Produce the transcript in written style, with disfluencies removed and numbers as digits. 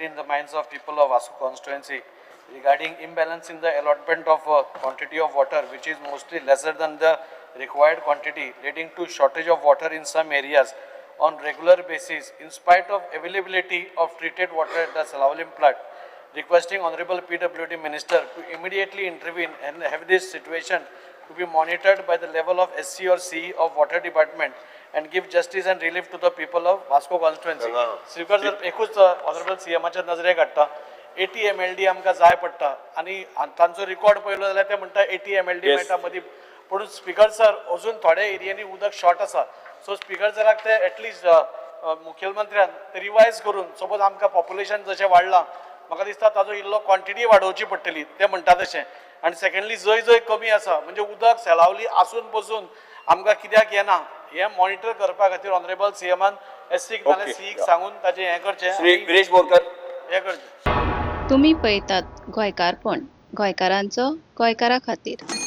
clarity in the minds of people of Vasco constituency regarding imbalance in the allotment of quantity of water, which is mostly lesser than the required quantity, leading to shortage of water in some areas on regular basis in spite of availability of treated water at the Salaulim plant. Requesting Honorable PWD Minister to immediately intervene and have this situation to be monitored by the level of SC or C of Water Department and give justice and relief to the people of Vasco constituency. Speaker sir, एकूच honourable सीएमाच्या नजरेक हाडटा, 80 MLD आमकां जाय पडटा आनी तांचो record पळयलो जाल्यार ते म्हणटा 80 MLD मेळटा मदीं. पूण स्पीकर सर, अजून थोड्या एरियांनी उदक शॉर्ट आसा. सो स्पीकर सराक ते एटलिस्ट मुखेलमंत्र्यान ते रिवायज करून, सपोज आमकां पॉप्युलेशन जशें वाडलां, म्हाका दिसता ताजो इल्लो क्वॉन्टिटी वाडोवची पडटली ते म्हणटा तशें. आनी सेकंडली, जंय जंय कमी आसा, म्हणजे उदक सेलावली आसून पसून आमकां कित्याक येना हें मॉनिटर करपा खातीर ऑनरेबल सीएमान एससीक नाल्यार सीईक सांगून ताचें हें करचें. श्री विरेश बोरकर. हें करचें. तुमी पळयतात गोंयकारपण, गोंयकारांचो गोंयकारा खातीर.